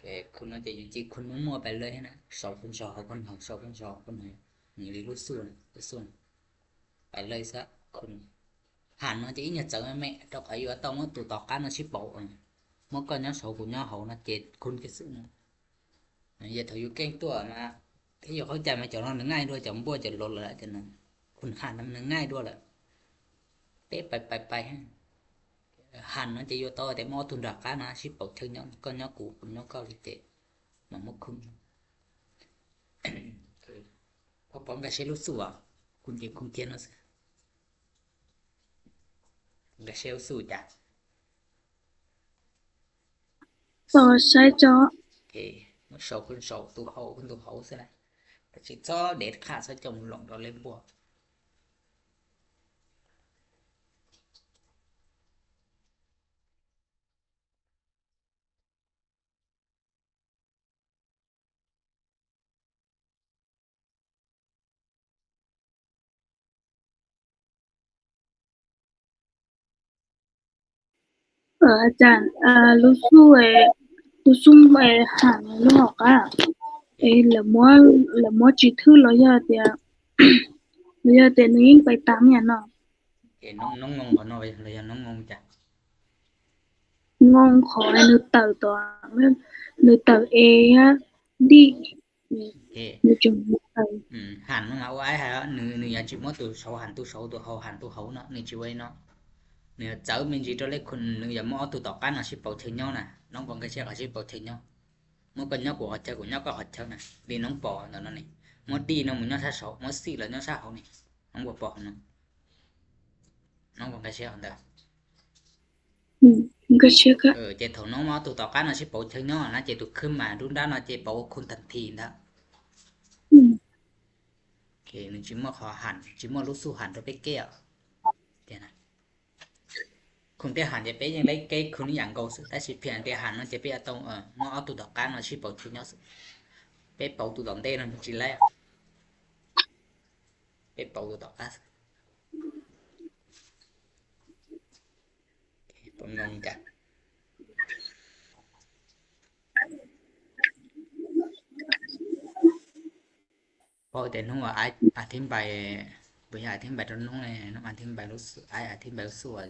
Ê, khun nó chả dụ chỉ khun nó mua phải lời na, sáu khun sáu, sáu khun sáu, sáu khun sáu, sáu khun sáu. Mình đi lút xu này, lút xu này. Phải lời sa khun. Hẳn nó chỉ ít nhất chữ mẹ, trong khỏi vừa tao nó tụ tọt cá nó ship bộ. Mới coi nhóm sáu của nhóm hậu nó chết khun cái sự nó. Giờ thầu dụ kênh tua mà. Thế giờ khó chạy mà chọn nó ngay đua, chọn bua, chọn lột lại cho nó. Khun hẳn nó ngay đua lại. Té ໄປ ໄປ ໄປ ຫັນມັນຈະຢູ່ຕໍ່ ແຕ່ໝໍທຸນດາການະ ຊິເປົ່າເທິງເນາະ ກໍເນາະ ກູ ກູເນາະ ເກົາຫຼີເຕະ ມາໝົດຄຸນ ເພາະປ້ອງກະເຊລຸສຸອະ ຄຸນເກງ ຄຸນກຽນເນາະ ກະເຊລຸສຸຈາ ໂຕໃຊ້ເຈາະ ໂອເຄ ໂຊຄຸນໂຊ ຕູເຮົາ ຄຸນຕູເຮົາຊະນະ ກະຊິເຈາະເດັດຂາດ ໃຊ້ເຈົ້າໝູຫຼອງດອກເລັບບົວ. ເອີ ອາຈານ ເອີ ລູກຊູເອ ລູກຊູເອ ຫາງລູກອອກອະ ເອ ລະມົວ ລະມົວຈິຖືລະຍະເຕຍ ລະຍະເຕຍ ໜູຍິ່ງໄປຕາມຫຍັງເນາະ ເອ ນ້ອງ ນ້ອງງົງບໍ່ເນາະ ລະຍະນ້ອງງົງຈ້ະ ງົງຂໍໃຫ້ໜູເຕີໂຕ ໜູເຕີເອ ດີ ໂອເຄ ໜູຈຶ່ງເຕີ ອືມ ຫັນເຮົາອ້າຍຫາ ໜູ ໜູຢາກຈິມົວຕູເຊົາ ຫັນຕູເຊົາ ຕູເຮົາ ຫັນຕູເຮົາເນາະ ໜູຈິໄວ້ເນາະ ໜູເຈີເມັນຈິໂຕເລັກຄຸນ ໜູຢາກມົວເອົາຕູຕໍ່ກັນເນາະ ຊິເປົ່າເທິງຍໍນະ ນ້ອງປອງກະເຊກະຊິເປົ່າເທິງຍໍ ເມື່ອກ່ອນຍອກກວ່າເຂົາເຈົ້າ ກວ່າຍອກກວ່າເຂົາເຈົ້ານະ ດີນ້ອງປອເນາະນີ້ ໝົດດີເນາະ ໝົດຍອດຊາໂຊ ໝົດສີ່ແລ້ວຍອດຊາເຮົານີ້ ນ້ອງບໍ່ປອເນາະ ນ້ອງບໍ່ກະເຊເດີ ອືມ ກະເຊກະ ເອີ ເຈໂທນ້ອງມາຕູຕໍ່ກັນເນາະ ຊິເປົ່າເທິງຍອດນະ ເຈຕູຂຶ້ນມາດຸນດ້ານເນາະ ເຈເປົ່າຄຸນທັນທີນະ ອືມ ໂອເຄ ໜຶ່ງຈິມອຂອຫັນ ຈິມອລູກສູ້ຫັນໂຕເປເກະ ເຈນະ ຄຸນເຕຫັນຈະເປຍັງໄດ້ເກະຄຸນອີ່ຫຍັງກໍສຸ ແຕ່ຊິພຽງເຕຫັນມັນຈະເປອາຕົງ ເອີ ມອເອົາຕູດອກການມາຊິເປົ່າຊຸຍອດສຸ ເປເປົ່າຕູດອກເຕນຳຈິແລ ເປເປົ່າຕູດອກການ ປະມານນີ້ຈ້ະ ເວົ້າແຕ່ນ້ອງວ່າອ້າຍອະທິບາຍ ບໍ່ຢາກອະທິບາຍໂຕນ້ອງແຫຼະ ນ້ອງອະທິບາຍລູກສ- ອ້າຍອະທິບາຍລູກສວຍ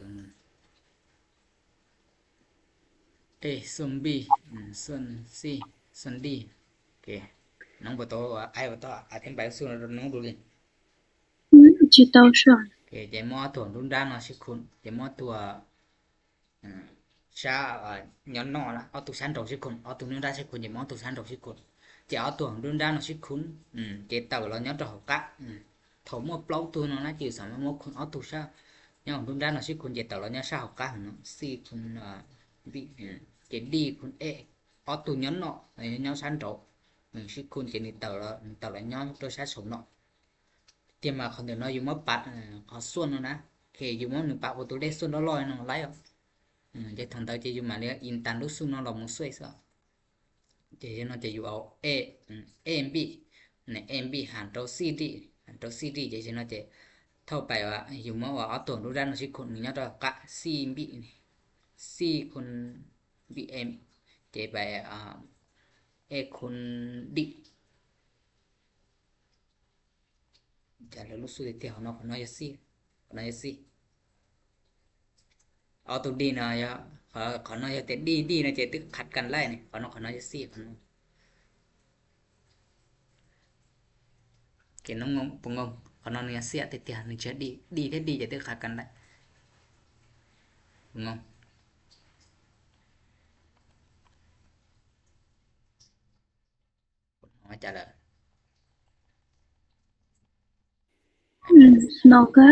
ເອ ສ່ວນບີ ອືມ ສ່ວນຊີ ສ່ວນດີ ໂອເຄ ນ້ອງບໍ່ຕ້ອງວ່າ ອ້າຍບໍ່ຕ້ອງອະທິບາຍລູກສວຍໂຕນ້ອງດູເລີຍ ອືມ ຈິເຕົາຊວນ ໂອເຄ ເຈມອຕົວດຸນດ້ານເນາະຊິຄຸນ ເຈມອຕົວ ອາ ຊາ ອາ ຍອນນໍລະ ອອໂຕຊານໂຕຊິຄຸນ ອອໂຕນຸນດາຊິຄຸນ ເຈມອໂຕຊານໂຕຊິຄຸນ ເຈອອໂຕດຸນດານອນຊິຄຸນ ອືມ ເຈເຕີລອຍອນໂຕເຮົາກະ ອືມ ໂທໝົດປອກໂຕນອນລະ ເຈສາມາດໝົດຄຸນອອໂຕຊາ ຍອນດຸນດານອນຊິຄຸນ ເຈເຕີລອຍອນຊາເຮົາກະເນາະ ຊີຄຸນ ອາ ບີ ອືມ ເຈດີຄຸນເອ ອອໂຕຍອນນໍ ຍອນຊານໂຕ ອືມ ຊິຄຸນ ເຈນີເຕີລອຍ ເຕີລອຍອນໂຕຊາໂຊເນາະ ເຕຍມາຄອນເດີນອຍຢູ່ມາປັດ ເອີ ຂໍສ່ວນນະ ເຄ ຢູ່ມາໜຶ່ງປາກປະຕູເລກສ່ວນລອຍນອງໄລອອກ ເອີ ເຈທັງເຕີເຈຢູ່ມາເລຍ ອິນຕັນລູກຊຸນອລອງມາຊ່ວຍຊະ ເຈເນາະ ເຈຢູ່ເອົາເອ ເອເອັມບີ ໃນເອເອັມບີຫານໂຕຊີດີ ຫານໂຕຊີດີ ເຈເນາະ ເຈເທົ່າໄປວ່າ ຢູ່ມາວ່າເອົາໂຕດູດ້ານຊິຄຸນ ຍອດກະຊີບີ ຊີຄຸນບີເອັມ ເຈໄປ ອາ ເອຄູນດີ ຈະເລີຍລູກຊູເຕເຕເຮົາເນາະ ຂອງນ້ອຍເຈສຊີ ຂອງນ້ອຍເຈສຊີ ເອົາໂຕດີນະ ຂອງ ຂອງນ້ອຍເຈສຊີ ດີ ດີນະ ເຈຕຶກຂັດກັນໄລ່ນີ້ ຂອງນ້ອຍ ຂອງນ້ອຍເຈສຊີ ຂອງນ້ອຍ ເກນນ້ອງງົງ ປະງົງ ຂອງນ້ອຍເຈສຊີເຕເຕ ໜຶ່ງເຈດີ ດີແທ້ດີ ເຈຕຶກຂັດກັນໄລ່ ປະງົງ. ມາຈາກລະ ອືມ ນ້ອງກະ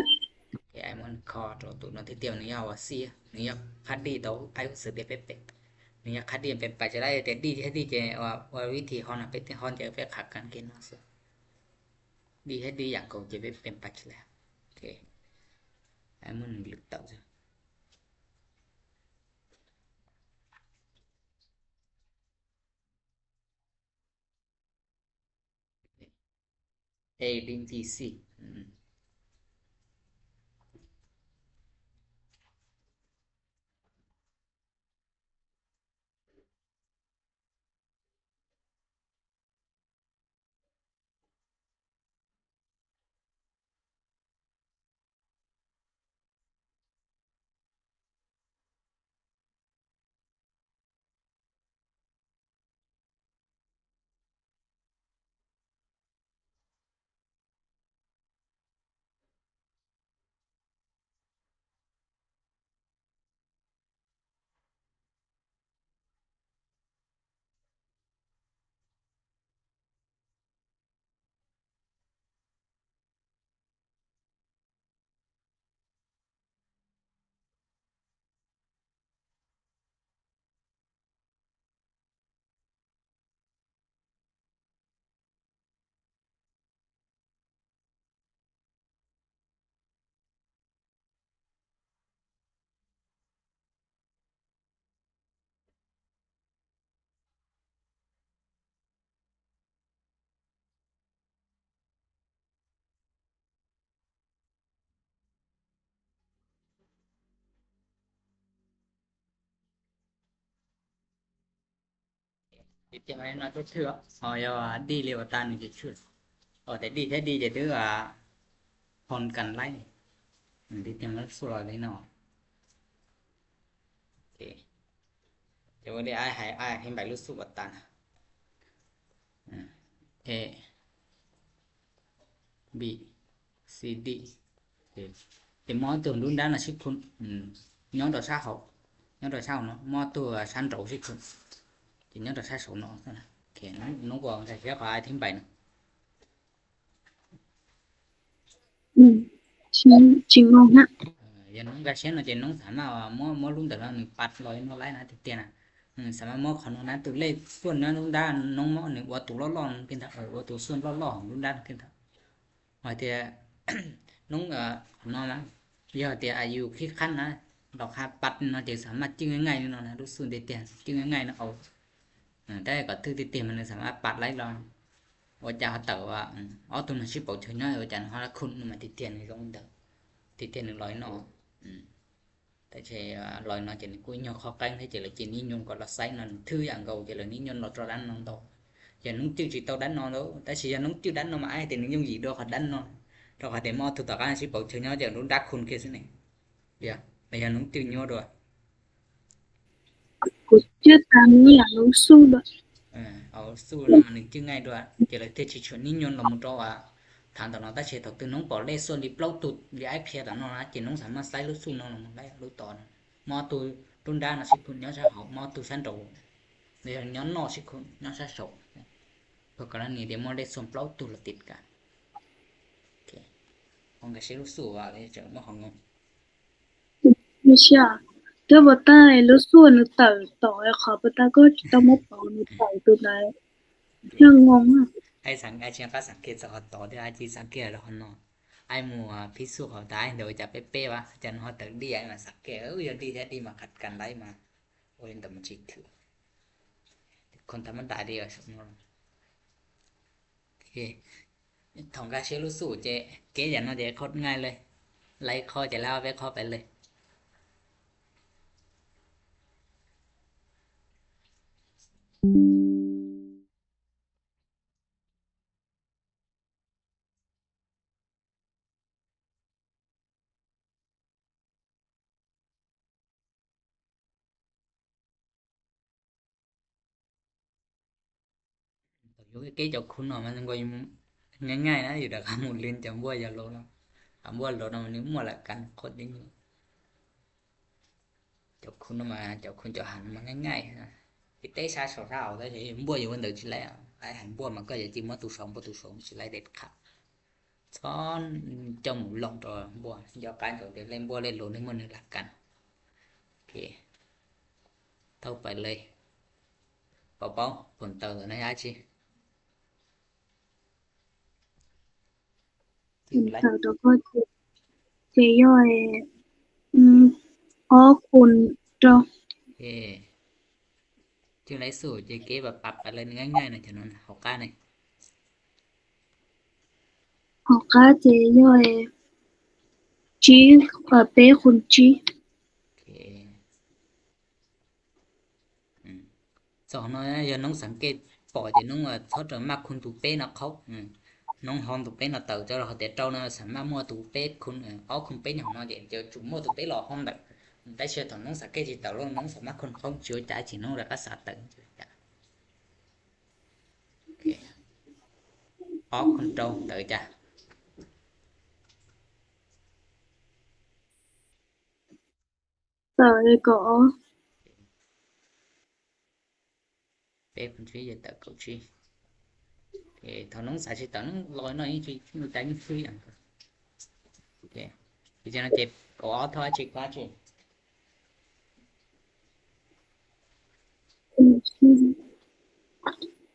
ເອໄອມັນຂໍໂຕຕຸນທີ່ຕຽວນີ້ເອົາວ່າເສຍ ນີ້ຢາກຄັດດີໂຕໄອເສີເປເປ ນີ້ຢາກຄັດດີເປັນໄປຈະໄດ້ ແຕ່ດີແທ້ດີຈະວ່າ ວ່າວິທີຮອນເປັນຮອນຈະໄປຂັດກັນເກນເນາະ ດີແທ້ດີຢາກກໍຈະໄປເປັນໄປຈະແລ້ວ ໂອເຄ ໄອມັນລຶກເຕົາ ເອດີບີຊີ ອືມ. Tiếp theo nó kích thước, họ do đi liều ta mình dịch thước. Ở tại đi thế đi thì tức là hòn cần lấy. Đi theo nó số rồi lấy nó. Ok. Thì vấn đề ai hay ai hay bài lút xúc ở ta. A B C D. Thì, thì mó từ đúng đắn là xích khung. Ừ. Nhóm đó sát hậu. Nhóm đó sát hậu nó. Mó từ à, sán trấu xích khung. Thì nhóm đó sát số nó. Ok, nó, nó còn cái sẽ có ai thêm bài nữa. ອືມ ຊິ ຊິງົງນະ. ເອີ ຢ່າງໜຶ່ງກະເຊັ່ນວ່າ ເຈົ້ານ້ອງສາມາດວ່າ ມໍ ມໍລຸ້ນແຕ່ລະໜຶ່ງປັດລອຍມາໄດ້ນະ ຕິເຕນະ. ອືມ ສາມາດມໍເຂົ້ານອກນະ ໂຕເລກສ່ວນນະລຸ້ນດ້ານນ້ອງມໍໜຶ່ງ ວ່າໂຕຫຼໍ່ໆ ເປັນທາງ ເອີ ວ່າໂຕສ່ວນຫຼໍ່ໆ ລຸ້ນດ້ານເປັນທາງ ວ່າແຕ່ນ້ອງ ເອີ ເຂົ້ານອກນະ ຢ່າແຕ່ອາຍຸທີ່ຂັ້ນນະ ດອກຫາປັດເນາະ ຈະສາມາດຈື່ງ່າຍໆເນາະນະ ລຸ້ນສູນເຕນ ຈື່ງ່າຍໆເນາະ ເອົາ ເອີ ແຕ່ກໍຖືກຕິເຕນ ມັນສາມາດປັດໄດ້ລອຍ. ໂອຈາເຕີວ່າ ອືມ ອໍ ໂຕມັນຊິເປົ່າເທື່ອນ້ອຍ ໂອຈາເຮົາລະຄຸນມັນຕິເຕນໃນລົງເດີ ຕິເຕນໜຶ່ງລອຍເນາະ. ອືມ Tại sẽ, à, lời nói thì cũng nhiều khó khăn thế chỉ là chỉ ní nhung có là sai nó thứ dạng gầu chỉ là ní nhung nó cho đắn nó đâu. Giờ nó chưa chỉ tao đắn nó đâu. Tại sẽ giờ nó chưa đắn nó mà ai thì nó nhung gì đâu khó đắn nó. Cho khỏi để mò thu tao cái chỉ bảo chơi nhau giờ nó đắt khôn kia xí này. Giờ, bây giờ nó chưa nhớ rồi. ກູເຈັບຕາມນີ້ຫຍັງ ລູກສູ້ດອກ ເອີ ເອົາສູ້ນຳມັນຈຶ່ງງ່າຍດວກ ເຈລະເທດຊິຊວນນິຍົນລະມຸດອກວ່າ ຖາມຕອນນອນຕາເຊເທົ່າຕື່ນນ້ອງປອເລສ່ວນລິບເລົ່າຕຸດລິໄອເພຍຕອນນອນນະ ເຈນ້ອງສາມາດໃຊ້ລູກສູ້ນ້ອງລະມຸດໄດ້ລູກຕໍ່ນະ ມໍຕູລຸນດານະຊິຄຸນຍ້ອນຊາເຮົາ ມໍຕູຊັນໂຕ ເດຍ້ອນນໍຊິຄຸນຍ້ອນຊາໂສ ເພື່ອກໍລະນີເດມໍເລສ່ວນເປົ່າຕຸລະຕິດກະ ໂອເຄ ຂອງກະຊິລູກສູ້ວ່າເລີຍເຈີບໍ່ຂອງ Russia, tớ bảo tay lũ xua nụ tẩu tỏi khó bà ta có chỉ tao mốt tỏ nụ tẩu từ đấy. Nó ngon á. ອ້າຍສັງ ອ້າຍເຊຍກະສັງເກດສະອອດຕໍ່ເດີ ອ້າຍຈິສັງເກດລະເນາະ ອ້າຍໝູ່ພິດສູດເຂົາຕາຍ ໂດຍຈະເປະໆວ່າ ຈະເຮົາເຕີດດີອ້າຍມາສັງເກດ ເອີ ຢາກດີແທ້ດີມາຂັດກັນໄດ້ມາ ໂອ້ຍ ແຕ່ມັນຊິຖືກ ຄົນທຳມະດາເດີ ໂອເຄ. ຖອງກາເຊລຸສູເຈ ເກຢ່ານອນເຈໂຄດງ່າຍເລີຍ ໄລ່ຂໍ້ຈະລາວໄປຂໍ້ໄປເລີຍ. ຢູ່ໃກ້ໆເຈົ້າຄຸນເນາະ ມັນກໍງ່າຍໆນະ ຢູ່ດອກຄຳໝູ່ຫຼິ້ນຈຳບົວຢ່າໂລເນາະ ຄຳບົວໂລເນາະ ມັນມົວລະກັນໂຄດນີ້ ເຈົ້າຄຸນມາ ເຈົ້າຄຸນເຈົ້າຫັນມາງ່າຍໆນະ ທີ່ເຕະຊາຊາວໆ ແຕ່ເຫັນບົວຢູ່ວັນເດີຊິໄລ ໄລຫັນບົວມັນກໍຢ່າຈິມາຕູສອງປະຕູສອງຊິໄລເດັດຂາດ. ສອນເຈົ້າໝູ່ລອງຕໍ່ບົວ ຍອກການກໍເປັນເລ່ນບົວເລ່ນໂລໃນມື້ໜຶ່ງລະກັນ ໂອເຄ ເຂົ້າໄປເລີຍ ເປົາໆ ຜົນເຕີນະຍາຊິ ເຕີນກໍເຈ ເຈຍ່ອຍ ອືມ ອໍ ຄູນ ໂຕ ເອ ຈື່ໄລສູດເຈເກວ່າປັບໄປເລີຍ ງ່າຍໆນະ ຈະນອນເຮົາກ້ານີ້ ເຮົາກ້າເຈຍ່ອຍ ຈີ ເອີ ເປຄູນຈີ ໂອເຄ ອືມ ສອງນ້ອຍ ຢ່ານ້ອງສັງເກດ ປອຍແຕ່ນ້ອງວ່າ ເຂົາຈະມັກຄຸນຕູເປເນາະ ເຂົາ ອືມ ນ້ອງຮອນຕູເປເນາະ ເຕີເຈົ້າເຂົາແຕ່ເຈົ້ານະ ສາມາດມົວຕູເປຄຸນ ເອີ ເອົາຄຸນເປຫຍັງເນາະ ເຈົ້າຈຸມົວຕູເປຫຼໍຮອນແບບ ໄດ້ເຊື່ອຕອນນ້ອງສັງເກດຈິຕາໂລ ນ້ອງສາມາດຄົນເຂົາຈິວຈາຍຈິນ້ອງ ແລ້ວກໍສາເຕີ ອອກຄອນໂທຣເຕີຈ້າ ເຕີເອກໍອອກ ເປັນຄົນທີ່ຈະເຕີເກົາຈີ ເອ ເທົ່ານ້ອງສາຊິເຕີນ້ອງລອຍໜ້ອຍຈີ ແຕ່ງຄືຫຍັງ ໂອເຄ ພິຈາລະນາເຈັບ ກໍອອກເທົ່າຈິກວ່າຈີ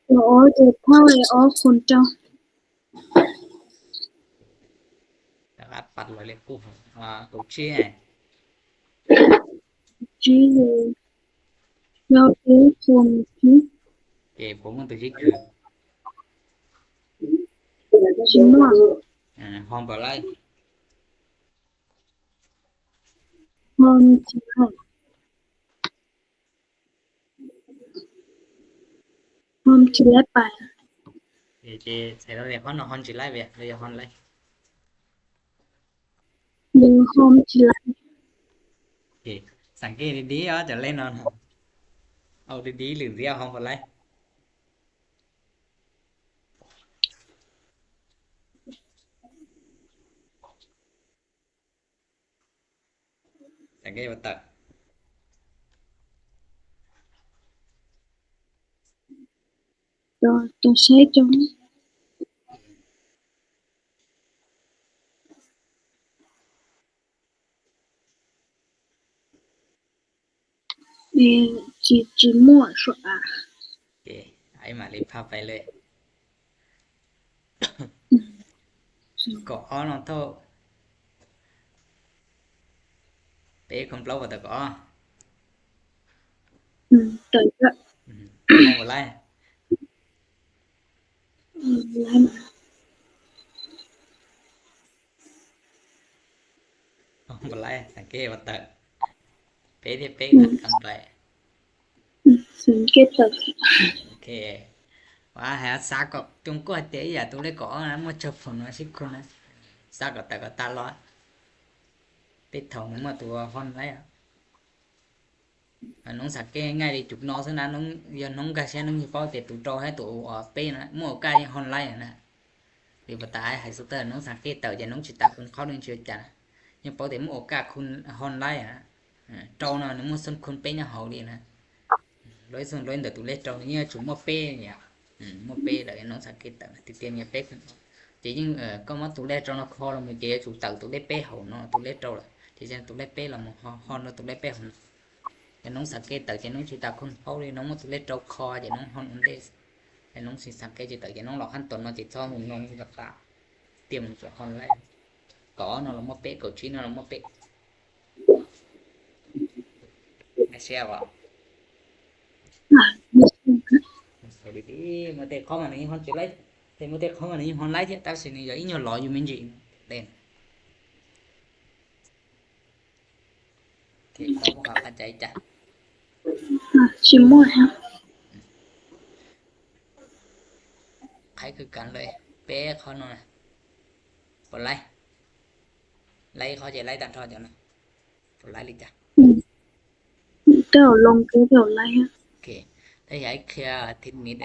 Ủa, ủa, thì thôi, ủa, khùng trâu. Các bạn bật lại lên khu, à, cục chia này. Chia gì? Cho cái khùng chứ. Kì, bốn mươi tư chiếc khử. Chính là. À, hôm vào đây. Hôm chính là. ເ ຮອມຈີໄລປາຍ. ເອ ເຈ ໃສ່ລະເດ ຮອນ ຮອນຈີໄລເວຍ ລະຢາຮອນໄລ ຫຼື ຮອມຈີໄລ. ເອ ສັງເກດດີໆ ເອົາຈະເຫຼັ້ນເອົາ ເອົາດີໆ ຫຼື ເອົາຮອມບໍ່ໄລ. ເອ ຈີ ຈີມົ້ວ ຊວກອາ. ເອ ໄອມາລີພາໄປເລີຍ. ກອນເນາະ ເທົ່າ ເປຄອມເປົ່າບໍ່ຕະກອ ອືມ ເຕີກະ ອືມ ເອົາບໍ່ໄລ ອືມ ບໍ່ໄລ ສັງເກດວ່າເຕີ ເປທີ່ເປກັນໄປ ອືມ ສັງເກດເຕີ ໂອເຄ ວ່າໃຫ້ສາກອກ ຈົງກວດເຕຍ ຢ່າຕົວເລກກໍອອກນະ ໝົດຈະຜົນວ່າສິບຄົນນະ ສາກອກແຕ່ກໍຕາລອດ ເປັດເຖົາມັນມາຕົວຮອນໄລອະ. ອາ ນ້ອງສັງເກດງ່າຍໆເດ ຈຸກນໍຊັ້ນນະ ນ້ອງ ຢ່ານ້ອງກາເຊຍ ນ້ອງມີເປົ້າແຕ່ຕູໂຕໃຫ້ໂຕອອກເປ້ນະ ໝູ່ກາຍັງຮອນໄລນະ ຫຼືວ່າຕາຍໄຮສະເຕີ ນ້ອງສັງເກດເຕີ ຢ່ານ້ອງຊິຕາຄົນເຂົ້າໜຶ່ງຊິຈັນ ຍັງເປົ້າແຕ່ໝູ່ກາຄຸນຮອນໄລນະ ເອີ ໂຕນະ ນ້ອງໝູ່ຊົນຄຸນເປ້ຍັງເຮົາດີນະ ລອຍຊົນລອຍເຕີ ຕູເລໂຕນີ້ຊຸມໝູ່ເປ້ນີ້ ອືມ ໝູ່ເປ້ແລ້ວ ນ້ອງສັງເກດເຕີ ຕິຕຽນຍັງເປ້ຂຶ້ນ ຈະຍິ່ງ ເອີ ກໍມາຕູເລໂຕນະ ຄໍລະມື້ເຈຊູເຕີ ຕູເລເປ້ເຮົາເນາະ ຕູເລໂຕລະ ຈະຈັ່ງຕູເລເປ້ລະ ຮອນ ຮອນ ຕູເລເປ້ເຮົາ ແຕ່ນ້ອງສັງເກດເຕີ ແຕ່ນ້ອງຊິຕາຄົນເຮົາເລີຍ ນ້ອງມາຕູເລໂຕຄໍ ແຕ່ນ້ອງຮອນອຸນເດ ແຕ່ນ້ອງຊິສັງເກດເຕີ ແຕ່ນ້ອງລອກຂັ້ນຕົນມາຕິດຊອງນ້ອງກັບຕາ ຕຽມຈະຮອນໄລ ກໍເນາະ ລະມາເປະ ກໍຈີເນາະ ລະມາເປະ ແຊວ ອາ ສະຫວັດດີ ມາເຕະເຂົ້າມານີ້ຮອນເຈັບໄລ ເຕະມາເຕະເຂົ້າມານີ້ຮອນໄລ ເທດຕັດສິນນີ້ ອີ່ຫຍັງລໍຢູ່ມິນຈີ ເຫຼັ້ນ. ໂອເຄ ຂໍຄວາມເຂົ້າໃຈຈ້ະ ອາ ຊິໝົດແລ້ວ ຄ້າຍຄືກັນເລີຍ ເປະເຂົາໜ່ອຍ ກົດໄລ ໄລເຂົາຈະໄລຕາມທອດຈັ່ງນັ້ນ ກົດໄລເລີຍຈ້ະ ອືມ ແຕ່ລົງຄືແບບໄລອະ ໂອເຄ ຖ້າຢາກເຄຍເທັກນິກ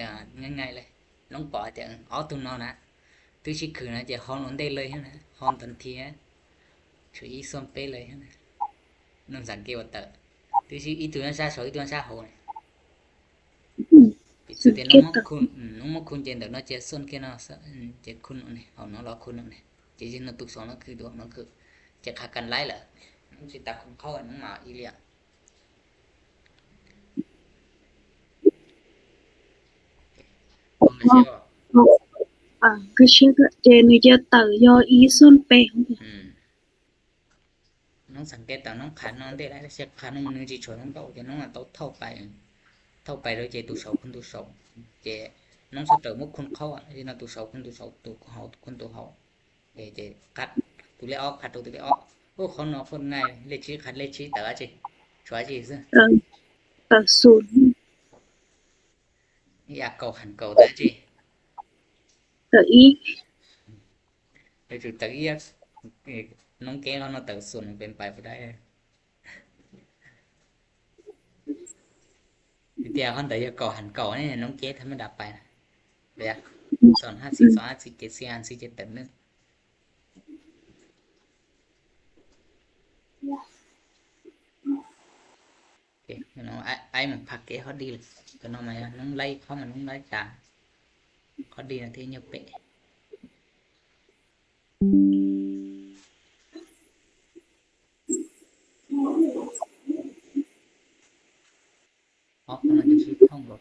ງ່າຍໆເລີຍ ລົງປໍຈະເອົາຕົວນອນນະ ຕື້ຊິຄືນະ ຈະຮອນອອນເດເລີຍຫັ້ນນະ ຮອນທັນທີ ຊ່ວຍອີ່ສ່ວນເປເລີຍຫັ້ນນະ ນ້ອງສັງເກດວ່າເຕີ ຕື້ຊິອີ່ຕົວນັ້ນຊາສອງ ອີ່ຕົວນັ້ນຊາຫົກ ອືມ ປິດສຸດເດ ນ້ອງມາຄຸນ ນ້ອງມາຄຸນເຈນເດີເນາະ ເຈນສ່ວນເຄເນາະ ເຈນຄຸນອັນນີ້ ເອົາເນາະ ລອກຄຸນອັນນີ້ ເຈນນະຕຸກສອງ ລອກຄືດວງ ລອກຄື ຈະຄາກັນໄລເລີຍ ນ້ອງຊິຕາຄຸນເຂົ້າ ນ້ອງມາອີ່ເລຍ ອາ ກະເຊກະ ເຈນນີ້ຈະເຕີຍໍອີ່ສ່ວນເປ ອືມ ນ້ອງສັງເກດຕອນນ້ອງຂານອນເດໄລ ເຊກຂານອນໜຶ່ງຊິຊ່ວຍນ້ອງເຕົ້າ ເຈນນ້ອງເຕົ້າເທົ່າໄປ ເທົ່າໄປໂດຍເຈນຕູເສົາ ຄຸນຕູເສົາ ເຈນນ້ອງສະເຕີມຸກຄຸນເຂົ້າ ເຈນນະຕູເສົາ ຄຸນຕູເສົາ ຕູເຮົາ ຄຸນຕູເຮົາ ເຈນກັດຕູເລອອກ ຄັດຕູເລອອກ ໂອ້ ເຂົ້ານອກໂຄດງ່າຍ ເລຊີ ຄັດເລຊີ ເຕີອາຈິ ຊ່ວຍອາຈິ ເຕີ ເຕີສູນ ຢາກເກົາຫັນເກົາຕາຈິ ເຕີອີ ໄປຈຸດຕັກອຽກ ນ້ອງເກເນາະ ເຕີສູນເປັນໄປບໍ່ໄດ້ ວິທະຍາຄອນເຕີຢາກເກົາຫັນເກົານີ້ ນ້ອງເກທຳມະດາໄປນະ ເວຍ ສອງຫ້າສີ່ ສອງຫ້າສີ່ເຈັດ ສີ່ຫ້າສີ່ເຈັດ ແປດໜຶ່ງ ເກເນາະ ໄອ ໄອມັນພັກເກເຮົາດີ ກະເນາະ ມານ້ອງໄລເຂົ້າມາ ນ້ອງໄລຕາ ເຮົາດີນະ ທີ່ຍກເປະ. Ốc nó là cái suối thông rồi.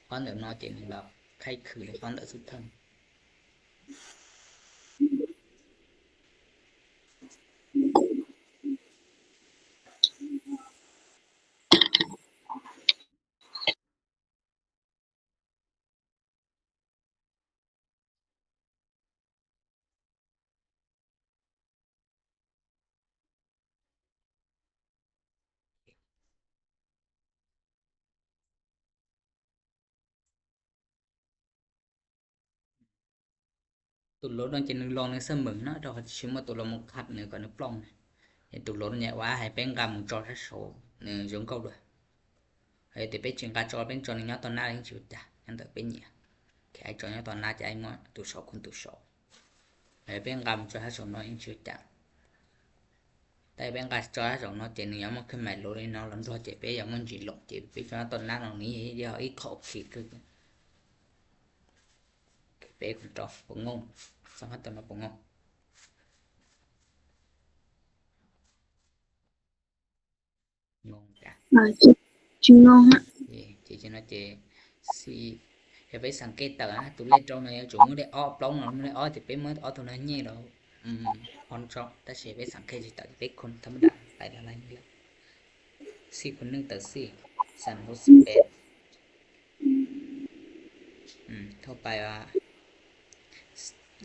Có được nói chuyện là khai khử để con đỡ suối thông. Tủ lột nó chỉ nưng lon nưng sơ mừng nó, rồi chỉ mua tủ lột một hạt nữa còn nó plong này. Thì tủ lột nhẹ quá, hãy bén gà mùng cho sát số, nưng giống câu đuổi. Hãy để bé chừng gà cho bên cho nưng nhó toàn na lên chịu chả, nhắn tới bé nhẹ. Khi ai cho nhó toàn na, chỉ ai mua tủ sổ, khung tủ sổ. Hãy bén gà mùng cho sát số nó lên chịu chả. Tại bé gà cho sát số nó chỉ nưng nhó mua khuyến mại lột đi nó lắm thôi, chỉ bé giống mua chỉ lột, chỉ bé cho nó toàn na nó ní, đi họ ít khổ khi cứ. Bé cũng cho, cũng ngon. Xong hết tụi nó cũng ngon. Ngon cả. ເອີ ຊິ ຊິງົງຫະ ເອີ ເອີ ເອີ ຊິ ຢ່າໄປສັງເກດຕາ ຕົວເລກເຈົ້ານະ ຈົ່ງບໍ່ໄດ້ອອກປອງເນາະ ບໍ່ໄດ້ອອກ ຈະເປັນມື້ອອກຕົວນັ້ນແຍະດອກ ອືມ ອອນຈອກ ແຕ່ຊິໄປສັງເກດຊິຕາເປັນຄົນທຳມະດາ ໄປໄດ້ຫຼາຍນີ້ແຫຼະ ສີ່ຄູນໜຶ່ງຕາສີ່ ສາມຫົກສິບແປດ ອືມ ທົ່ວໄປວ່າ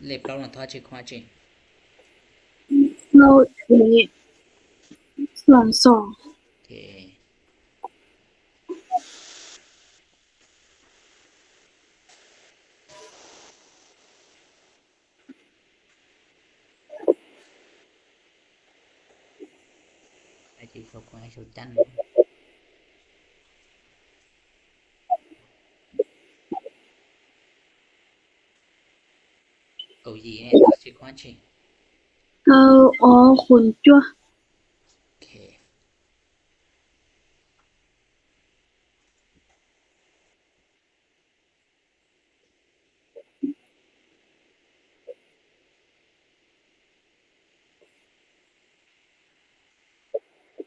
ເລກເກົ້ານະ ທອດຊິຄວາຈິ ເກົ້າເອ ສອງສອງ ໂອເຄ. ໄປທີ່ເຂົາຄວາຍເຂົາຈັນ ເກົາຫຼີແນ່ ຊິຄວາຈິ ເກົາ ອໍ ຄູນຈົວ ໂອເຄ.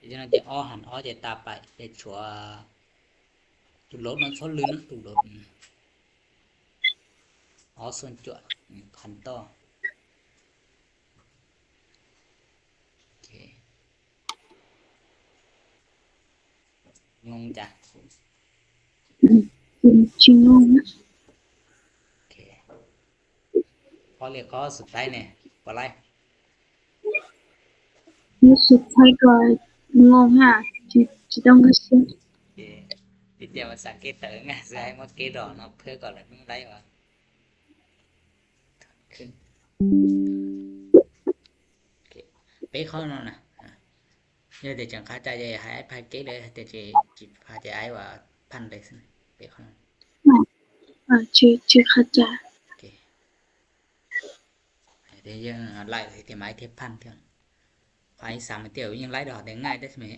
ເຈົ້າໜ້າທີ່ ອໍ ຫັນ ອໍ ຈະຕາໄປ ຈະຊົວ ຈຸດລົບນຳຊົນລື່ນ ຈຸດລົບ ອໍ ຊົນຈົວ ອືມ ຄັນຕໍ່ ໂອເຄ. ງົງຈ້ະ ອືມ ຊິງົງນະ ໂອເຄ ຂໍລຽກຂໍ້ສຸດທ້າຍແນ່ ບໍ່ໄລ ຂໍ້ສຸດທ້າຍກໍງົງຫາ ຈະ ຈະຕ້ອງກະຊິ ໂອເຄ ຕິດແຕ່ວ່າສາເກດເຕີງ ສາຍມາເກດອກເນາະ ເພື່ອກໍລະໜຶ່ງໄລວະ ຂຶ້ນ ໂອເຄ ເປະເຂົ້າເນາະນະ ອາ ດຽວຈະຄາໃຈ ໃຫ້ອ້າຍພາເກັດເລີຍ ແຕ່ຊິ ຊິພາໃຈອ້າຍວ່າພັນເລີຍ ເປະເຂົ້າ ອາ ຊິ ຊິຄາໃຈ ໂອເຄ ດຽວຍັງໄລ່ ເຮັດໃຫ້ໄມ້ເທບພັນເທື່ອ ໄມ້ສາມເຕີຍັງໄລ່ດອກ ແຕ່ງ່າຍເດ້ ແມ່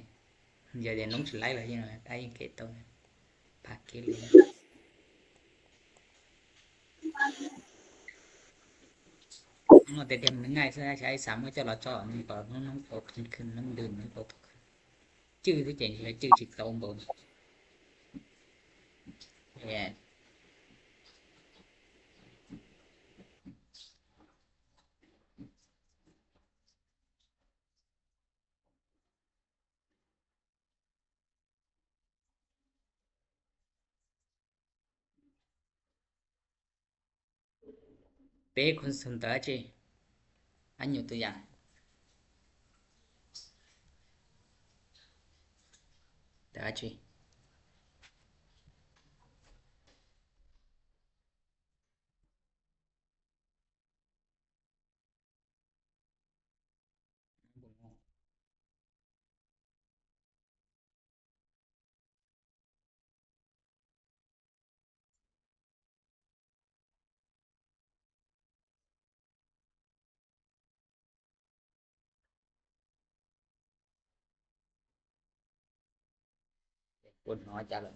ດຽວ ດຽວນ້ອງຊິໄລ່ເລີຍ ຍັງໄດ້ຍັງເກັດໂຕ ພາເກັດເລີຍ ເນາະ ແຕ່ດຽວມັນງ່າຍຊະ ໃຊ້ສາມມື້ຈະລອຈອ ມັນກໍນ້ອງໂຕຂຶ້ນ ຂຶ້ນ ນ້ອງເດີນ ນ້ອງໂຕຂຶ້ນ ຈື່ຄືເຈັງ ແລະ ຈື່ຊິໂຕບໍ່ ແມ່ນ. ເປະຄົນສົນໃຈ ອັນຍົກຕົວຢ່າງ ຕາຈີ. ປົນຫົວຈັກເລີຍ.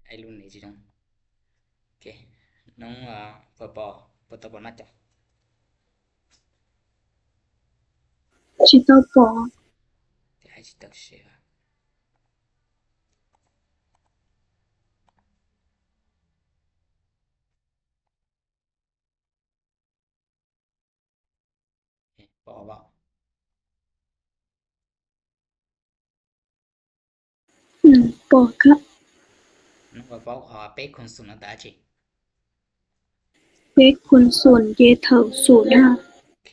ໄອ້ລຸນນີ້ຊິນ້ອງ ໂອເຄ ນ້ອງ ເອີ ປຕ ປຕ ປ ໜ້າຈະ七到八。 ເອ ບໍ່ ບໍ່ ອືມ ບໍ່ ກະ ໜູວ່າບໍ່ ເປັກຄູນສູນເນາະ ຕາຈິ ເປັກຄູນສູນ ເຈເທົ່າສູນນະ ໂອເຄ.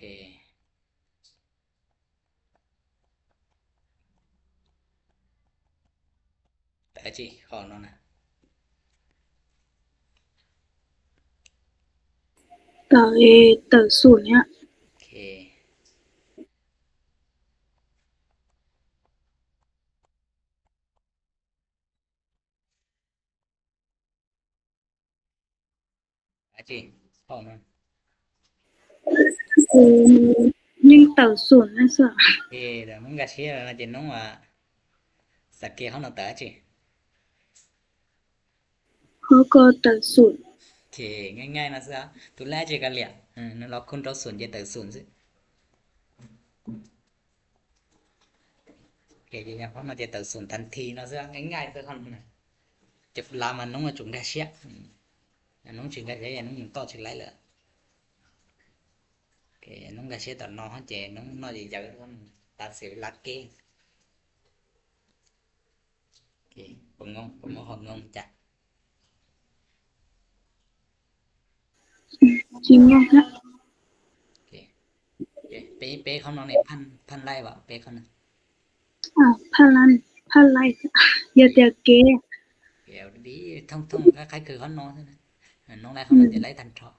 ແປຈີຂອງນ້ອງນະ ເຕົາເອ ເຕົາສູນເນຍ ໂອເຄ. ອາຈີ ເຂົ້າມາ ເອີ ຍັງເຕົາສູນນະຊະ ເອີ ແຕ່ມັນກະເຊແລ້ວນະ ເຈນ້ອງວ່າ ສາເກເຮົານະ ແຕ່ອາຈີ ເຮົາກໍເຕົາສູນ ໂອເຄ ງ່າຍໆນະຊະ ໂຕແລກເຈກະເລຍ ເອີ ນັ້ນລະຄູນຕໍ່ສູນ ເຈເຕົາສູນຊື່. ໂອເຄ ເຮົາມາເຈເຕົາສູນທັນທີເນາະ ເຊິ່ງງ່າຍໆ ເຊິ່ງເຮົານະ ເຈັບລາມານ້ອງມາຈຸງໄດ້ເຊຍ ອືມ ນ້ອງຈຸງໄດ້ເຊຍ ນ້ອງຕອບຊິໄລເລີຍ ໂອເຄ ນ້ອງໄດ້ເຊຍຕອນນ້ອງເຮົາເຈ ນ້ອງນ້ອຍໃຫຍ່ ຕາມເສຍເວລາເກ ໂອເຄ ບໍ່ງົງ ບໍ່ງົງ ບໍ່ງົງຈ້ະ ຈິງຍາກນະ ໂອເຄ ເປ ເປຄຳນອງນີ້ ພັນ ພັນໄລວະ ເປຄຳນອງ ອ່າ ພັນລ້ານ ພັນໄລ ຢ່າແຕ່ເກ ເກດີໆ ທ່ອງໆ ຄ້າຍໆ ຄືຄຳນອງນັ້ນນະ ນ້ອງໄລຄຳນອງ ອືມ ຈະໄລທັນເທາະ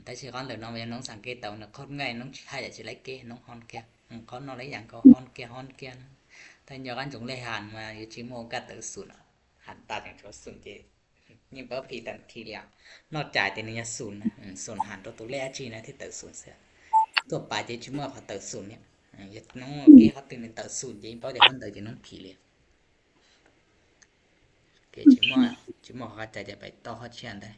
ແຕ່ຊິຄອນເດີນ້ອງ ນ້ອງສັງເກດເອົານະ ຄົນງ່າຍ ນ້ອງໃຫ້ຈະຊິໄລເກ ນ້ອງຮອນແກ ອືມ ຄອນນ້ອງໄລຫຍັງກໍຮອນແກ ຮອນແກນະ ແຕ່ຍອກອັນຈົງໄລຫານມາ ຢູ່ຈິໂມກາເຕີສູນ ຫານຕາກຢ່າງຊົດສູນເຈ ຍິງເປົ້າຜີທັນທີເລີຍ ນອກຈາກແຕ່ໜຶ່ງຍາສູນນະ ເອີ ສູນຫານໂຕໂຕແລກຈີນະທີ່ເຕີສູນເສຍ ທົ່ວໄປເຈຈິເມື່ອເຂົາເຕີສູນເນຍ ເອີ ນ້ອງເກເຂົາຕື່ນເຕີສູນເຈ ເປົ້າເດຮອນເຕີເຈນ້ອງຜີເລີຍ ເກຈິເມື່ອ ຈິເມື່ອເຂົາເຂົ້າໃຈຈະໄປຕໍ່ຮອດເຊຍນໄດ້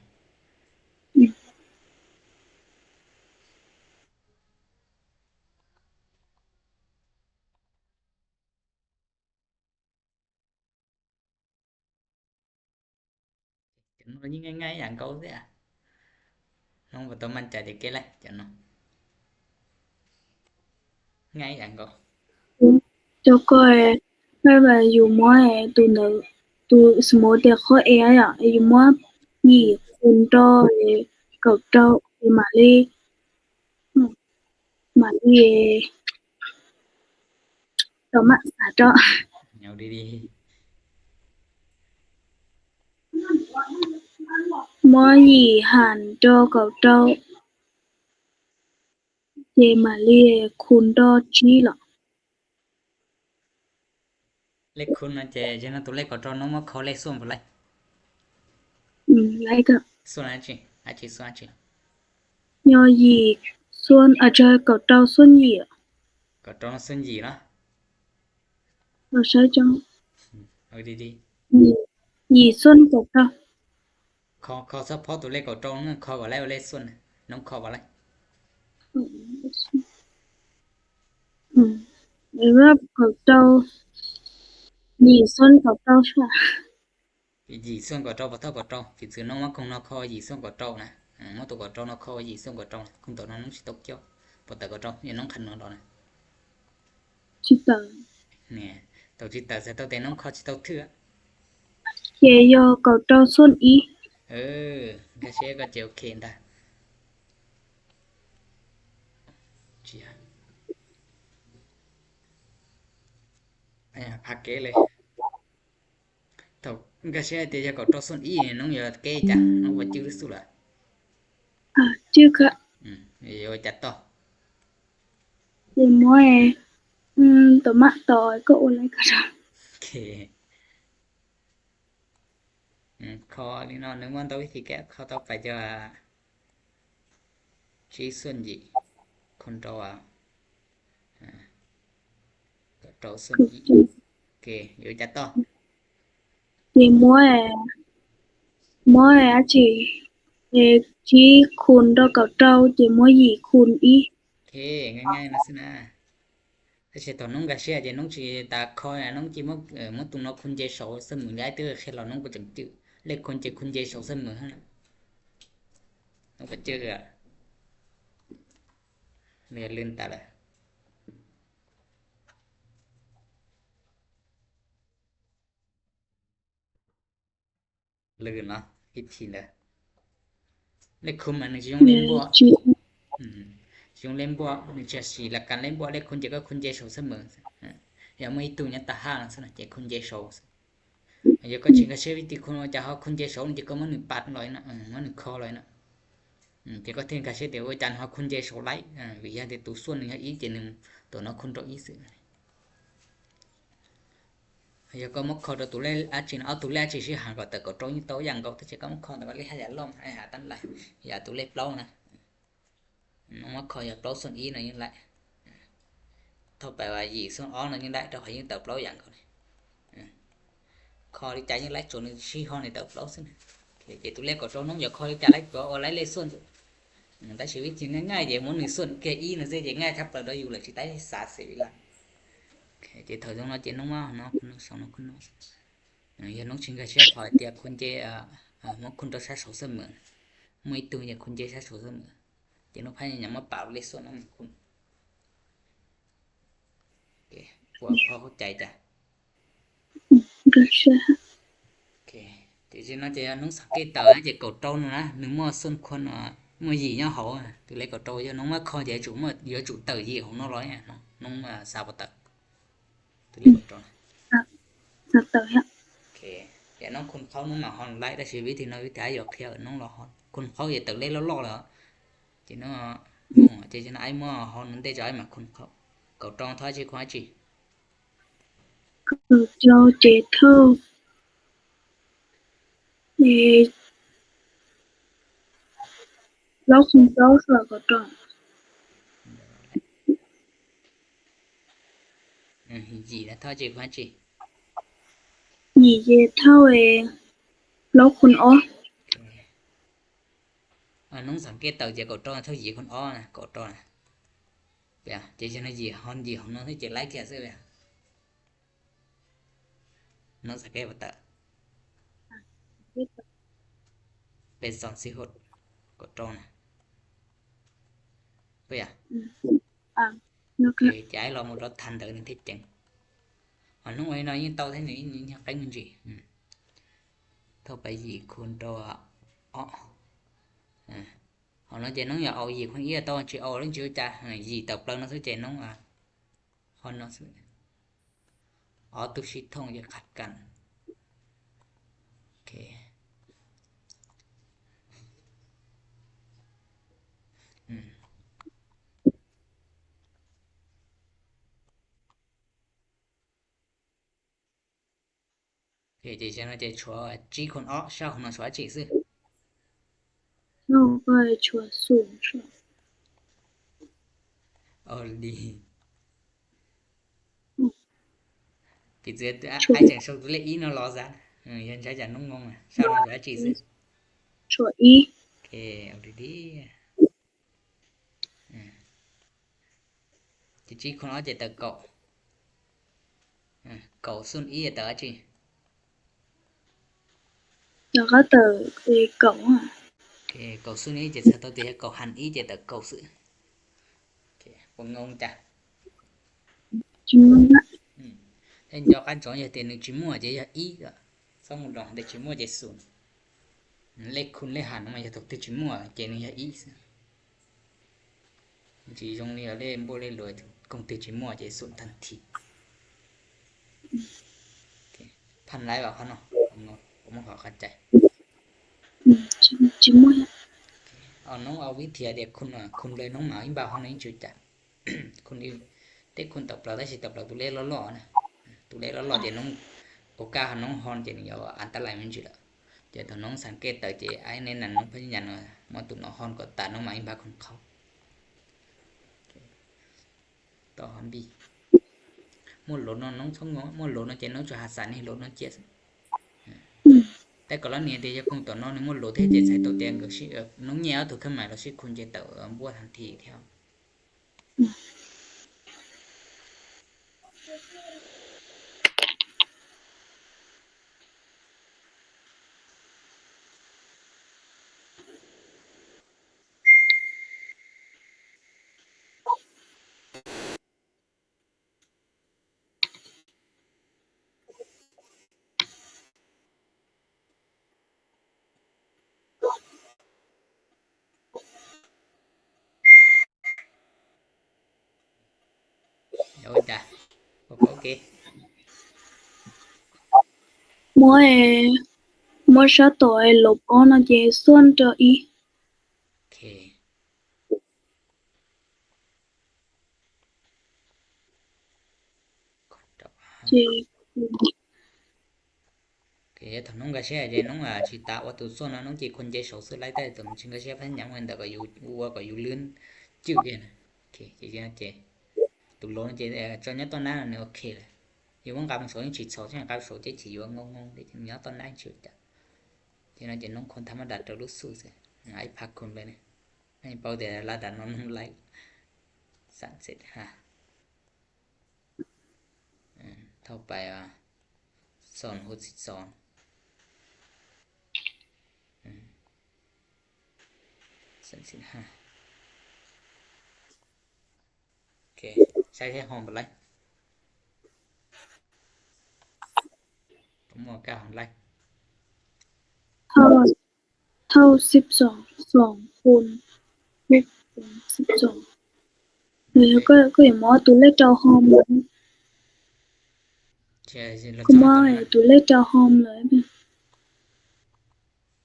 ຈັ່ງນ້ອຍຍິ່ງງ່າຍໆ ຫຍັງເກົ່າເສຍ ນ້ອງບໍ່ຕ້ອງໝັ້ນໃຈເດເກແຫຼະ ຈັ່ງເນາະ ງ່າຍຫຍັງກໍ ເຈົ້າກໍແບບວ່າຢູ່ມໍເອ ຕູເນີ ຕູ ສົມມຸດແຕ່ຂໍ້ເອອະ ຢູ່ມໍຢີຄູນຕໍ່ເອ ເກົ້າເຕົ້າເອ ມາລີ ມາລີເອ ຕໍ່ມາສາເຈາະ ເອົາດີໆ ມໍຢີຫານຕໍ່ເກົ້າເຕົ້າ ເຈມາລີເອ ຄູນຕໍ່ຈີເລາະ ເລກຄູນນະເຈ ເຈົ້ານະ ໂຕເລກກໍເຈົ້າ ນ້ອງມາຂໍເລກສ່ວນບໍ່ໄລ ອືມ ໄລກໍ ສ່ວນອາຈີ ອາຈີ ສ່ວນອາຈີ ຍໍຢີສ່ວນ ອາຈະ ເກົ້າເຕົ້າສ່ວນຢີ ເກົ້າເຕົ້າສ່ວນຢີເນາະ ເອົາໃຊ້ຈັ່ງ ເອົາດີໆ ຢີ ຢີສ່ວນເກົ້າເກົ້າ ຂໍ ຂໍສະເພາະໂຕເລກເກົ້າໂຕນັ້ນ ຂໍບໍ່ໄດ້ເລກສ່ວນ ນ້ອງຂໍບໍ່ໄດ້ ອືມ ເອີ ເກົ້າເກົ້າ ຢີສ່ວນເກົ້າເກົ້າຊະ ຢີສ່ວນເກົ້າໂຕບໍ່ເທົ່າເກົ້າໂຕ ຜິດຊື່ນ້ອງວ່າຄົງນອກຄໍຢີສ່ວນເກົ້າໂຕນະ ເອີ ມາໂຕເກົ້າໂຕນອກຄໍຢີສ່ວນເກົ້າໂຕ ຄົງໂຕນ້ອງຊິຕົກກ່ຽວ ບໍ່ແຕ່ເກົ້າໂຕ ຢ່ານ້ອງຄັນນອນດອກນະ ຊິເຕີ ແນ່ ໂຕຊິເຕີ ແຕ່ໂຕແຕ່ນ້ອງເຂົ້າຊິໂຕເທື່ອ ເຈຍໍເກົ້າເຕົ້າສ່ວນອີ ເອີ ກະເຊກະເຈໂອເຄນະ ເຈຍ ອາ ພັກເກເລີຍ ໂຕ ກະເຊເຕຍະເກົ້າໂຕສ່ວນອີ ນ້ອງຢາເກຈະ ນ້ອງບໍ່ຈື່ສຸລະ ອາ ຈື່ກະ ອືມ ເອ ຈັດຕໍ່ ເດມອຍ ອືມ ໂຕມະ ໂຕ ກໍໂອໄລກະ ໂອເຄ ອືມ ຂໍ້ນີ້ເນາະ ໜຶ່ງມ່ວນຕໍ່ວິທີແກ້ ຂໍ້ຕໍ່ໄປຈະວ່າ ຈີສ່ວນຢີ ຄົນຕໍ່ວ່າ ອາ ໂຕສ່ວນອີ ໂອເຄ ຢູ່ຈັດຕໍ່ ເດມອຍ ມອຍ ອາຈີ ເອ ຈີຄູນຕໍ່ເກົ້າໂຕ ເດມອຍ ຢີຄູນອີ ໂອເຄ ງ່າຍໆນະຊິນະ Ese to nunca sea, ye nunca si ta kho, nunca si mo, mo tu no khun ye so se mu ya te khe lo nunca chang chu. Le khun ye khun ye so se mu ha. Nunca che ga. Me lun ta la. Lun no, ວິທີເລີຍ ເລກຄູນມັນຊິຍົງເລນບວກ ອືມ ຊິຍົງເລນບວກ ໜຶ່ງຈາກສີ່ ຫຼັກການເລນບວກ ເລກຄູນເຈັດກໍຄູນເຈັດໂຊສະເໝີ ອາ ຢ່າງເມື່ອອີ່ຕູຍັງຕາຫ້ານະ ເຈັດຄູນເຈັດໂຊ ແລ້ວກໍຊິກະເຊວິທີຄູນວ່າຈະເຮົາຄູນເຈັດໂຊ ເຈັດກໍມາໜຶ່ງປາດຮ້ອຍນະ ເອີ ມາໜຶ່ງຂໍ້ຮ້ອຍນະ ອືມ ເຈັດກໍເທັງກະເຊແຕ່ວ່າຈານເຮົາຄູນເຈັດໂຊໄດ້ ອາ ວິທະຍາແຕ່ໂຕສ່ວນໜຶ່ງເຮົາອີກເຈັດໜຶ່ງ ໂຕນອກຄູນໂຕອີກຊື່ Yo ko mo kho to tu le a chin o tu le a chin si han ko ta ko tro ni to yang ko ta che ko mo kho ta ko le ha ya lom ha ya tan lai ya tu le plo na. No mo kho ya plo son i no yin lai. Tho pa wa yi son o no yin lai to ha yin ta plo yang ko. Kho li cha yin lai cho ni si ho ni ta plo sin. Ke tu le ko tro no yo kho li cha lai ko o lai le son. ອືມ ແຕ່ຊີວິດຈິງງ່າຍໆ ເດ ໝົດໜຶ່ງສ່ວນແກ່ອີນະເຊ ເດ ງ່າຍທັບເລີຍ ຢູ່ເລີຍຊິໄດ້ສາເສຍເວລາ ໂອເຄ ເຈເຖົ້າຈັງເນາະ ເຈນ້ອງມາເນາະ ຄຸນນ້ອງສອງເນາະ ຄຸນນ້ອງ ເອີ ເຮັດນ້ອງຊິງກະເຊຍ ຂໍເຕຍຄຸນເຈ ເອີ ເອີ ມາຄຸນຕໍ່ຊາໂຊເສເໝີ ເມື່ອຍຕູເຈຄຸນເຈຊາໂຊເສເໝີ ເຈນ້ອງພະຍາຍາມມາປາບເລໂຊນຳຄຸນ ໂອເຄ ພວກພໍ່ເຂົ້າໃຈຈ້ະ ອືມ ກະຊະ ໂອເຄ ເຈຊິນະ ເຈນ້ອງສັງເກດເຕົາ ເຈເກົາໂຕນະ ໜຶ່ງໝໍ້ສົ້ນຄວນ ໝໍ້ຢີຍອດເຮົາ ຕື່ເລກເກົາໂຕ ເຈນ້ອງມາຄໍເຈຈູເໝີ ເຍອຈູເຕີຍຢີຂອງນ້ອງລອຍ ນ້ອງ ນ້ອງ ອາ ສາວບໍ່ເຕີ ຕື່ເລກເກົາໂຕ ອາ ສາວເຕີຍ ໂອເຄ ເຈນ້ອງຄຸນເຂົ້ານ້ອງມາຮອນໄລ ແຕ່ຊີວິດທີ່ນ້ອງວິທະຍາຢູ່ເຂດນ້ອງລອຮອນ ຄຸນເຂົ້າເຈເຕີເລກຫຼໍ່ໆ ເຈນ້ອງ ເຈຊິນະ ອ້າຍໝໍ້ຮອນມັນເຕຈະອ້າຍມາຄຸນເຂົ້າ ເກົາໂຕທ້າຍຊິຄວາຈີ Cậu cháu trẻ thơ thì lóc không cháu sợ cậu tròn. Ừm, gì đó thôi chị Khoa chị. Nhị về thơ thì lóc không ó. ອາ ນ້ອງສັງເກດເຕົາເຈກົດໂຕນະ ເທົ່າຢີຄົນອໍນະ ກົດໂຕນະ ເປັນຫຍັງ ເຈຈະນະຢີຮອນ ຢີຂອງນ້ອງເທົ່າເຈໄລ່ເກຍຊື່ເປັນຫຍັງ ນ້ອງສັງເກດບໍ່ເຕີ ເປັນສອງສີ່ຫົກ ກົດໂຕນະ ເປັນຫຍັງ ອືມ ອາ ໂອເຄ ຈະໃຫ້ລອງເອົາລົດທັນເດີ ໜຶ່ງທີ່ເຈັງ ອາ ນ້ອງໄວ້ໜ້ອຍຍິງເຕົາແທ້ໜຶ່ງຍິງໃຫ້ໄປເງິນຈີ ອືມ ເທົ່າໄປຢີຄູນໂຕ ເອາະ ອາ ເອົາເນາະ ເຈນ້ອງຢາກເອົາຢີຄົນເອຍໂຕຈິເອົາເລີຍຈິຈະ ເອີ ຢີເຕີບເລີນເນາະ ເຈົ້າເຈນ້ອງ ອາ ຮອນເນາະ ເອົາຕຸຊິທົ່ງຢ່າຂັດກັນ ໂອເຄ ອືມ. ເຈເຈເຈຊວນອາຈີຄົນອອກຊາວຂອງນາງຊວນອາຈີຊື່ ໂລກກໍຊວນສູງຊວນ ອໍ ດີ ອືມ ກິເຈອາ ຊວນ ອາຈານຊົກເລອີເນາະ ລໍຊະ ເອີ ຍັນໃຊ້ຈານນົງງົງ ຊາວນາງຊວນອາຈີຊື່ ຊວນອີ ໂອເຄ ເອົາດີໆ ອືມ. ຈະຈີຄົນອອກຈະເຕີເກົາ ເອີ ເກົາຊຸນອີເຕີອາຈີ ແລ້ວກໍເຕີເອເກົາອາ ໂອເຄ ເກົາຊຸນອີຈະເຕີເກົາ ເກົາຫັ້ນອີຈະເຕີເກົາຊື່ ໂອເຄ ບໍ່ງົງຈ້ະ ຈິງງະ ອືມ ເຫັນຢອກອັນຈອງຢາເຕໜຶ່ງຈິມົວຈະຢາອີກ ສອງໝູ່ດອງເດຈິມົວເຈສູນ ເລກຄູນເລກຫານມາຈະຕົກຕິຈິມົວເຈໜຶ່ງຢາອີກ ຈີຍົງນີ້ເລໂບເລລວຍກົງຕິຈິມົວເຈສູນທັນທີ ໂອເຄ ພັນໄລວ່າເຂົາເນາະ ຜົມບໍ່ເຂົ້າໃຈ ອືມ ຈິ ຈິມົວ ເອົານ້ອງເອົາວິທະຍາເດັກຄຸນ ອາ ຄຸນເລີຍນ້ອງໝາອີບາວເຮົາໃນຈຸດຈະ ຄຸນອີ ເຕັກຄຸນຕອບເລົາໄດ້ຊິຕອບເລົາ ຕູເລກຫຼໍ່ໆນະ ຕູເລກຫຼໍ່ໆ ເຈນ້ອງ ໂອກາດເຮົານ້ອງຮອນເຈນີ້ ອັນຕະລາຍມັນຈິລະ ເຈຕອນນ້ອງສັງເກດເຕີເຈ ອ້າຍແນະນຳນ້ອງພະຍາຍາມເນາະ ມາຕູນ້ອງຮອນກໍຕານ້ອງມາອີບາວຄົນເຂົ້າ ຕໍ່ຮອນບີ ໝົດໂຫຼດເນາະ ນ້ອງຊົງງົງ ໝົດໂຫຼດເນາະ ເຈນ້ອງຈະຫາສານໃຫ້ໂຫຼດເນາະ ເຈ ອືມ ແຕ່ກໍລະນີເດຍະຄົງຕົວນ້ອງນີ້ໝົດໂຫຼດເທເຈໃສ່ຕົວແດງກໍຊິ ເອີ ນ້ອງແຍ່ເອົາຕົວເຄື່ອນໝາຍລະຊິຄູນເຈເຕີ ເອີ ບວກທັນທີແທ້ ອືມ Ôi chà. Ôkê. Muối, muối sá tỏi lộp ó nó dễ xuân cho ý. Ôkê. Dễ. Ôkê, thảo nông gà xe dễ nông à, chỉ tạo qua tủ xuân nó nông chỉ khuôn dễ sổ sư lái tay tụm chính gà xe phát nhắm nguyên tờ có dụ, ua có dụ lươn chịu dễ nè. Ôkê, dễ dễ dễ. Tủ lô nó dễ, ờ, cho nhớ to ná là nó ôkê rồi. Dụ muốn gặp số chỉ số chứ gặp số dễ chỉ dụ ngông ngông để nhớ to ná chịu chả. Thì nó dễ nông khuôn thăm mà đặt được lúc xu sẽ. Ai phạt khuôn bên này. Anh bao để là đặt nó nông lái. Sẵn sệt ha. ເທົ່າໄປວ່າ ສອງຫົກສິບສອງ ສາມສິບຫ້າ ໂອເຄ ໃຊ້ແຄ່ຫ້ອງເປັນໄລ? ໝວກກາຫ້ອງໄລ? ເທົ່າ ເທົ່າສິບສອງ ສອງຄູນຫົກ ສິບສອງ ແລ້ວກໍ ກໍຍັງບໍ່ເອົາຕົວເລກເຈົ້າຫ້ອງເລີຍ ກໍບໍ່ເອົາຕົວເລກເຈົ້າຫ້ອງເລີຍ ໂອ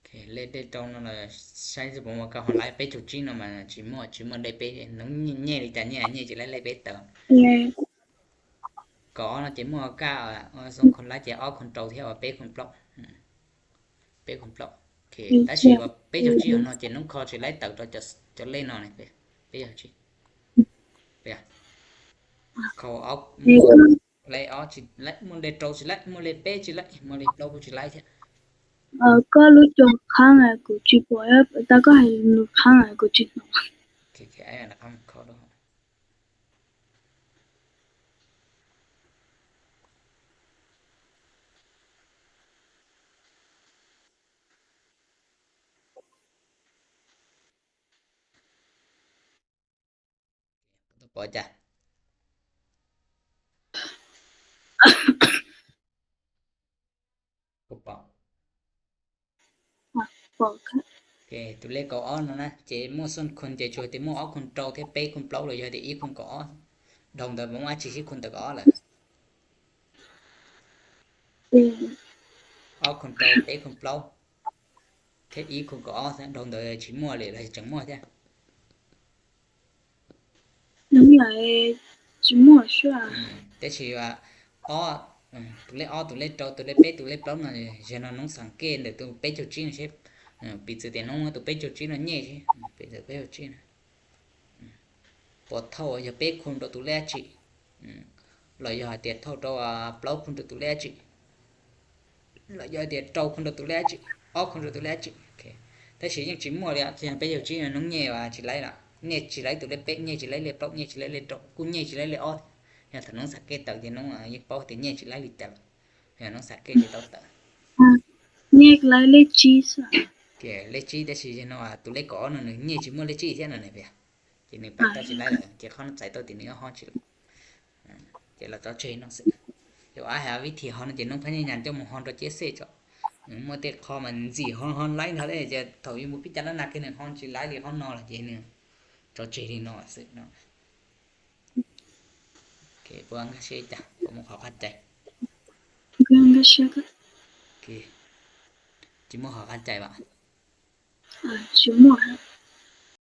ເຄ ເລກເດຕອງນັ້ນລະ ໃຊ້ສະບົມວ່າເຂົາໄລ່ໄປຈຸດຈີນອອກມາ ຈີໝໍ ຈີໝໍໄດ້ໄປ ໜຶ່ງແຍກຈາກແຍກ ແຍກຈະໄລ່ໄປເຕີມ ກໍເນາະ ຈີໝໍກະ ເອີ ສົ່ງຄົນໄລ່ຈະອອກຄົນໂຕແທ້ວ່າເປັນຄົນປອກ ເປັນຄົນປອກ ໂອເຄ ແຕ່ຊິວ່າເປັນເຈົ້າຈີເນາະ ເຈນນ້ອງຄອຊິໄລ່ເຕີມໂຕຈະ ຈະເລ່ນເນາະ ເປັນເຈົ້າຈີ ເປັນ ເຂົາອອກ ໄລ່ອອກຊິໄລ່ ມໍເລໂຕຊິໄລ່ ມໍເລເປຊິໄລ່ ມໍເລໂຕກູຊິໄລ່ເທະ ເອີ ກໍຮູ້ຈົງຄ້າງອາກູຈິບໍ່ ແລ້ວຕາກໍໃຫ້ໜູຄ້າງອາກູຈິເນາະ ໂອເຄ ໂອເຄ ໄອ້ນະຄຳຂໍໂທດ ປອດຈ້ະ ປອດ ປອດ ໂອເຄ ໂຕເລກກໍອອກແລ້ວນະ ເຈມົວຊົນຄົນ ເຈຊ່ວຍເຕມົວອອກຄົນໂຕເທເປຄົນເປົ່າເລີຍ ເດອີຄົນກໍອອກ ດອງເດີບໍ່ວ່າຊິຊິຄົນເຕີກໍອອກແລ້ວ ອອກຄົນໂຕເປຄົນເປົ່າ ເທອີຄົນກໍອອກ ດອງເດີຊິມົວເລີຍ ລະຈັ່ງມົວເທ ນຳຫຼາຍຈິມົວຊວ ອືມ ແຕ່ຊິວ່າ ອໍ ອືມ ໂຕເລກ ອໍ ໂຕເລກໂຕ ໂຕເລກເປ ໂຕເລກເປົ່ານະ ຈະນອນນ້ອງສັງເກດເດີ ໂຕເປໂຈຈິນເຊ ເອີ ປີເຕີເຕນ້ອງໂຕເປໂຈຈິນນະເຍ ເຊ ເປັນໂຕເປໂຈຈິນນະ ອືມ ປອດເທົ່າຢ່າເປຄົນໂຕ ໂຕເລກຈິ ອືມ ລະຢ່າເຕໂຕ ໂຕ ອາ ເປົ່າຄົນໂຕ ໂຕເລກຈິ ລະຢາເດໂຕຄົນໂຕຕຸເລຈິ ອອກຄົນໂຕຕຸເລຈິ ໂອເຄ ແຕ່ຊິຍັງຈິມົວເດ ຍັງໄປຢູ່ຈີນ ນ້ອງເຍວ່າຈິໄລລະ ເຍຈິໄລຕຸເລເປະ ເຍຈິໄລເລໂຕ ເຍຈິໄລເລໂຕ ກູເຍຈິໄລເລອອກ ຍາຖະໜອງສາເກດຕັກເດນ້ອງ ອາ ຍິກເປົາເຕເຍຈິໄລລິແຕ ຍາໜອງສາເກດຈິເຕົາເຕີ ອາ ເຍຈິໄລເລຈີຊະ ເກ ເລຈີ ແຕ່ຊິເນາະ ອາ ຕຸເລກໍອອກໜຶ່ງ ເຍຈິມົວເລຈີເທນະເນເປຍ ທີໜຶ່ງໄປຕໍ່ຊິໄດ້ເລີຍ ເຈເຂົ້າໃນໃຈໂຕທີໜຶ່ງເຮົາຊິ ເຈລະຈອເຈເນາະ ເຈົ້າອາຫາວິທີຮອນເຈນ້ອງພະຍາຍາມເຈົ້າມາຮອນໂຕເຈເຊເຈົ້າ ເມື່ອແຕ່ຄອມມັນຊິຮອນ ຮອນໄລເທົ່າໃດ ເຈົ້າເທົ່າຢູ່ບໍ່ພິຈາລະນາຄືໜຶ່ງຮອນຊິໄລຫຼືຮອນນອນລະເຈໜຶ່ງ ເຈົ້າເຈນີ້ເນາະ ເນາະ ໂອເຄ ພວກອັງກະເຊຈະ ພວກໝູ່ເຂົາຄັດໃຈ ພວກອັງກະເຊກະ ໂອເຄ ຈິໝູ່ເຂົາຄັດໃຈບະ ອາ ຊິໝວກ